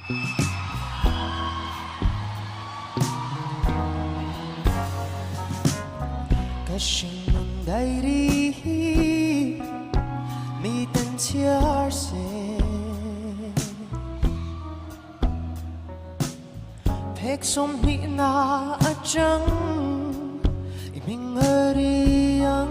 Ka hringnun diary hi miten chhiar se. Phek 20na atang i hming a ri ang.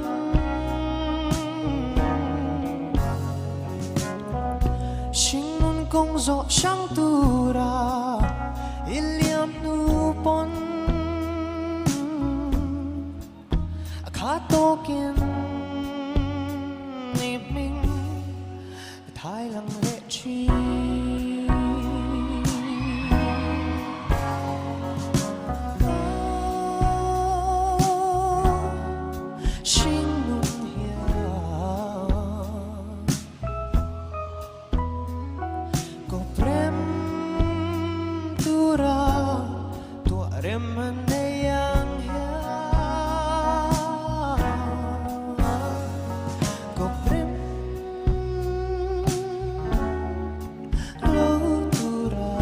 Hringnun kawng zawh hrang tura i liam hnu pawn a khat tawkin i hming ka thai lang leh thin. Hringnun hian kawprem tura tuah rem a nei ang hian kawprem lo tura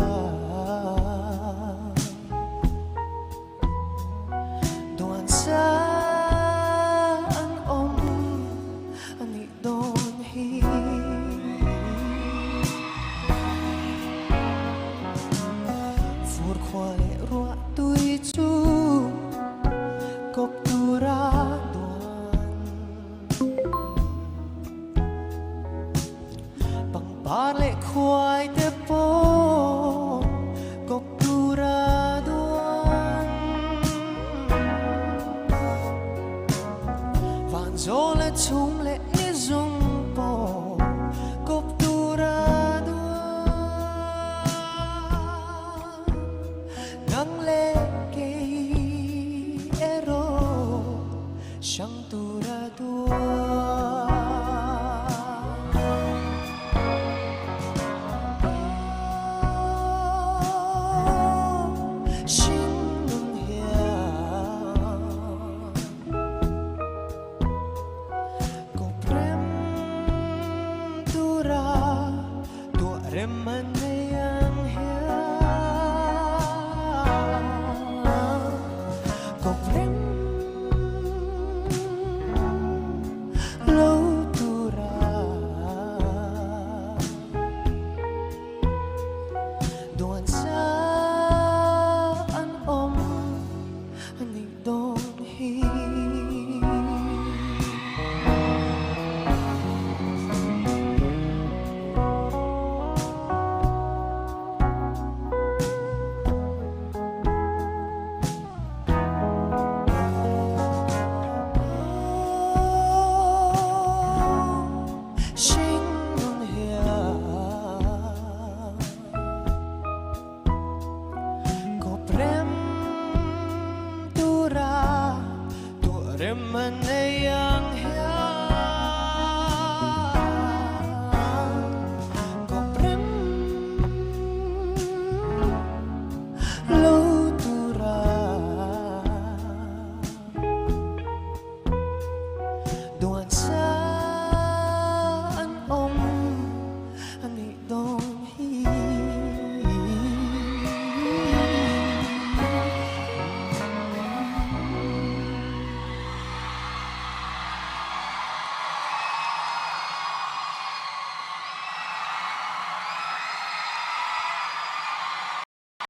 Duan sa an awm a nih dawn hi. Fur khua leh ruah tui chu kawp tura duan. Pangpar leh khuai te pawh.